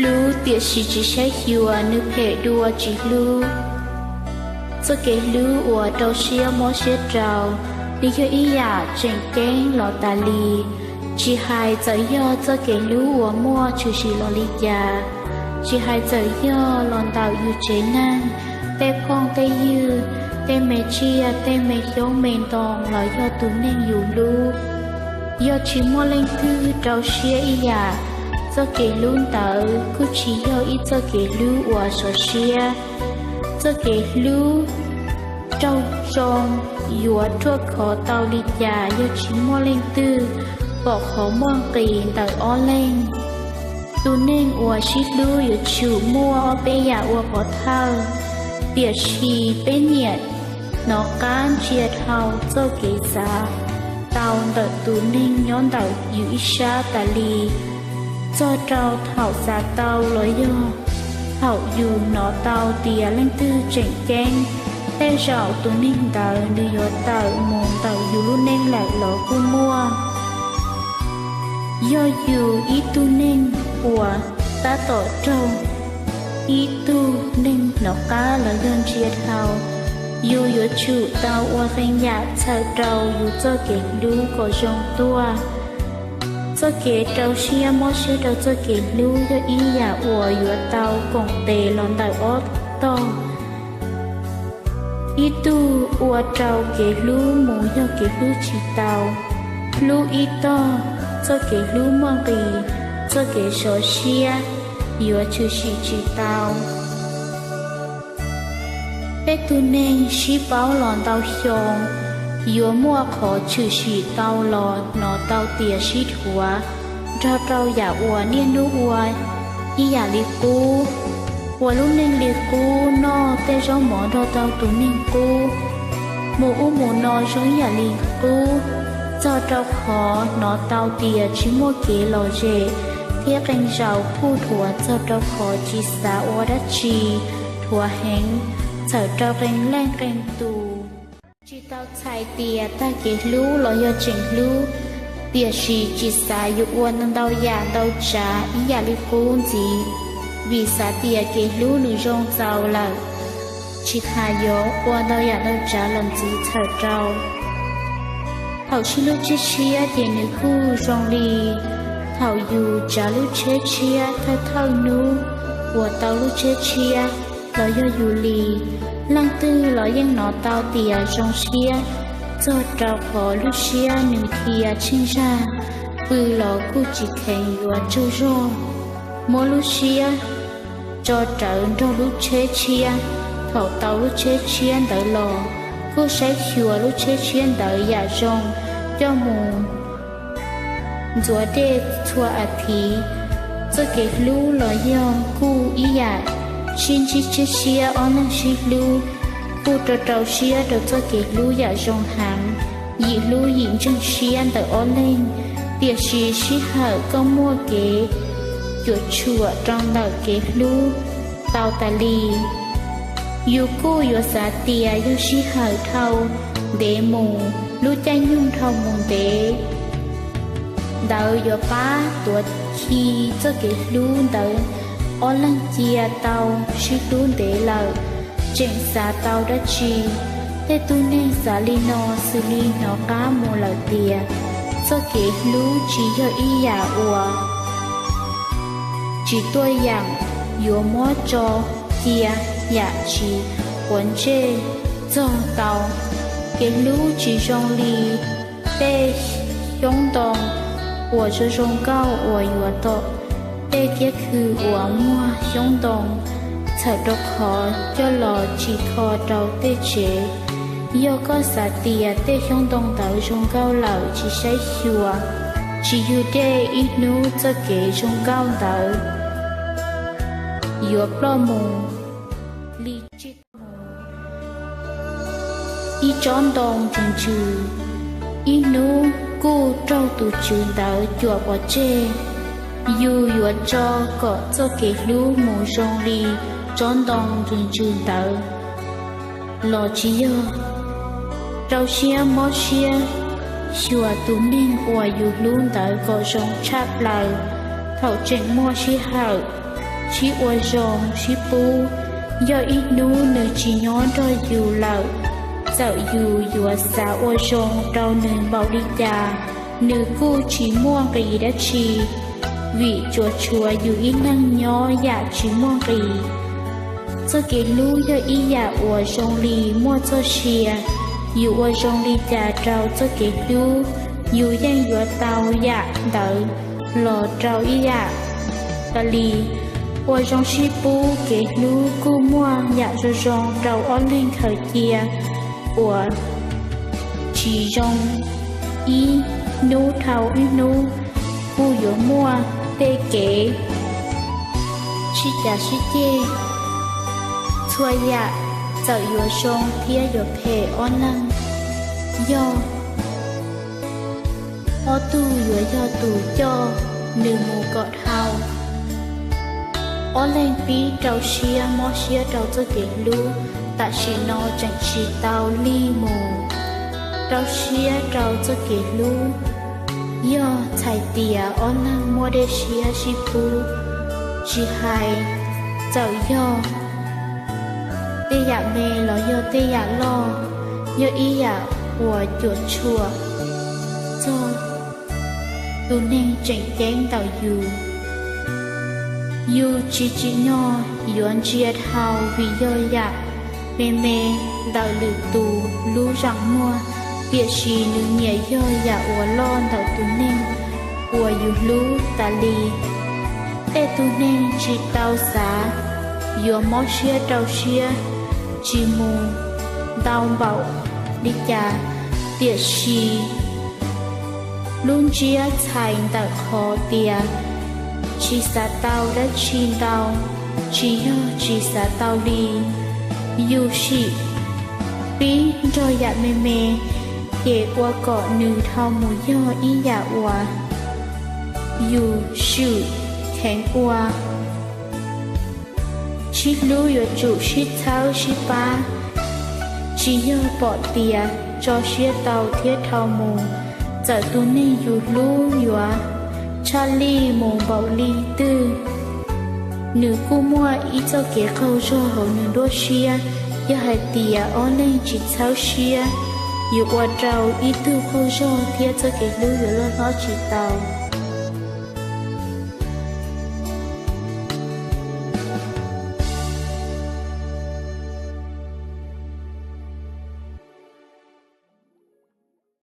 Hlub tiam sis tsis saib xyuas nws phem dua tsis hlub. Txoj kev hlub uas rau siab mob siab rau, nws yog ib yam tseem ceeb los tas li. Tsis hais txawm yog txoj kev hlub uas muaj tshwm sim los li cas, tsis hais txawm yog los ntawm yus tsev neeg, tej phooj tej ywg, tej me tsiaj, tej me xyoob me ntoo los yog tus neeg yus hlub, yog tsis muaj leej twg rau siab ib yam, txoj kev hlub ntawd kuj tsis yog ib txoj kev hlub uas sov siab. Txoj kev hlub raug zoo yuav ruaj khov tau li cas yog tsis muaj leej twg pom qhov muaj nqis ntawm ob leeg. Tus neeg uas sib hlub yuav tsum muaj ob peb yam ua pov thawj, tiam sis peb niam hnov qab ntsia dhau txoj kev xav tau ntawm tus neeg nyob ntawm yus ib sab tas li. Txog rau thaum xav tau los yog thaum yus hnov tau tias leej twg tseem ceeb, tej zaum tus neeg ntawd nws yuav tawm mus ntawm yus lub neej lawm los kuj muaj. Yog yus ib tug neeg uas tab tom raug ib tug neeg hnov qab los yog ntsia dhau, yus yuav tsum tau ua qee yam txhawm rau yus txoj kev hlub kom zoo tuaj. Txoj kev rau siab mob siab rau txoj kev hlub yog ib yam uas yuav tau koom tes los ntawm ob tog. Ib tug ua rau kev hlub mus yog kev hlub tsis tau. Hlub ib tog, txoj kev hlub muaj nqis, txoj kev sov siab yuav tshwm sim tsis tau. Peb tug neeg sib paub los ntau xyoo, yuav muaj qhov tshwm sim tau los hnov tau tias sib dhuav, nrog rau yam uas niaj hnub ua ib yam li qub, ua lub neej li qub, noj tej zaub mov nrog rau tus neeg qub, mus ub mus no zoo ib yam li qub, txog rau qhov hnov tau tias tsis muaj kev lom zem thiab qee zaus kuj dhuav txog rau qhov tsis xav ua dab tsi, dhuav heev, txhawm rau qee leej qee tus. Tsis tau txhais tias tag kev hlub los yog tseem hlub, tiam sis tsis xav yuav ua ntau yam ntau tsav ib yam li qub ntxiv, vim xav tias kev hlub nws zoo txaus lawm, tsis tas yuav ua ntau yam ntau tsav los ntxiv txhawm rau. Thaum sib hlub tshiab tshiab ces nws kuj zoo li thaum yus tsav lub tsheb tshiab thawj thawj hnub uas tau lub tsheb tshiab los yog yus li. Leej twg los yeej hnov tau tias zoo siab, txog rau qhov lub siab nws dhia tsheej zag, pw los kuj tsis kheev yuav tsaug zog. Muab lub siab tso rawv nrog lub tsheb tshiab, thaum tau lub tsheb tshiab ntawd los, kuj saib xyuas lub tsheb tshiab ntawd yam zoo, coj mus ntxuav dej txhua as thiv. Txoj kev hlub los yog kuj ib yam, sib ntsib tshiab tshiab ob leeg sib hlub, kuj rau rau siab rau txoj kev hlub yam zoo heev, yim hlub yim ntseeg siab ntawm ob leeg. Tiam sis sij hawm koj muaj kev cuam tshuam rau ntawm kev hlub tau tas li. Yus kuj yuav xav tias yog sij hawm dhau ntev mus, lub caij nyoog dhau mus ntev, ntawd yuav pab tuav khi txoj kev hlub ntawd. Ob leeg cia tau sib hlub ntev lawm, tseem xav tau dab tsi? Tej tug neeg xav li no xws li hnov qab mus lawm tias txoj kev hlub tsis yog ib yam uas tsis tuaj yeem, yuav muab tso cia yam tsis quav ntsej txog tau. Kev hlub tsis zoo li tej xyoob ntoo uas zoo zoo nkauj uas yuav tom tej kiab khw uas muaj xyoob ntoo, txhawm rau qhov coj los tsim kho rau tej tsev. Yog koj xav tias tej xyoob ntoo ntawd zoo nkauj lawm tsis saib xyuas, tsis yug dej, ib hnub txoj kev zoo nkauj ntawd yuav ploj mus li tsis tau mus. Ib tsob ntoo ntsws ntsws, ib hnub kuj raug tus tswv ntawd cuam pov tseg. Yus yuav tso kom txoj kev hlub mus zoo li tsob ntoo ntsws ntsws ntawd los tsis yog. Rau siab mob siab xyuas tus neeg uas yus hlub ntawd kom zoo tshaj plaws thaum tseem muaj sij hawm. Sib ua zoo sib pub yog ib hnub nws tsis nyob nrog yus lawm. Txawm yus yuav xav ua zoo rau nws npaum li cas, nws kuj tsis muaj nqis dab tsi, vim tsuas tshuav yus ib leeg nyob yam tsis muaj nqis. Txoj kev hlub yog ib yam uas zoo li muaj txoj sia. Yus ua zoo li cas rau txoj kev hlub, yus yeej yuav tau yam ntawd los rau ib yam. Ua li, ua zoo sib pub kev hlub kuj muaj yam zoo zoo rau ob leeg khaws cia. Uas tsis zoo, ib hnub dhau ib hnub kuj yuav muaj tej kev sib cav sib ceg. Txhua yam txawm yuav zoo thiab yuav phem, ob leeg yog, ob tug yuav yog tus coj nws mus kom dhau. Ob leeg pib rau siab mob siab rau txoj kev hlub, tam sim no tseem tsis tau li mus rau siab rau txoj kev hlub. Yog txhais tias ob leeg muaj dej siab sib pub, tsis hais txawm yog tej yam me los yog tej yam loj, yog ib yam uas cuam tshuam txog tus neeg tseem ceeb ntawm yus. Yus tsis tsim nyog yuav ntsia dhau vim yog yam me me ntawm lwm tus lub zeem muag, tiam sis nws nyiam yog yam uas loj ntawm tus neeg uas yus hlub tas li. Tej tug neeg tsis tau xav yuav mob siab rau siab tsis mus ntau npaum li cas, tiam sis lub ntsiab txhais ntawm qhov tias tsis xav tau dab tsi ntau, tsis yog tsis xav tau li. Yus sim pib nrog yam me me, ces ua kom nws dhau mus yog ib yam uas yus swm kheev ua. Sib hlub yuav tsum sib txhawb sib pab, tsis yog pom tias tso siab tau thiab dhau mus. Txawm tus neeg yus hlub yuav tshaj lij mus npaum li twg, nws kuj muaj ib txoj kev qaug zog hauv nws nruab siab. Yog hais tias ob leeg tsis txhawb siab, yuav ua rau ib tug qaug zog thiab txoj kev hlub yuav loj hlob tsis tau.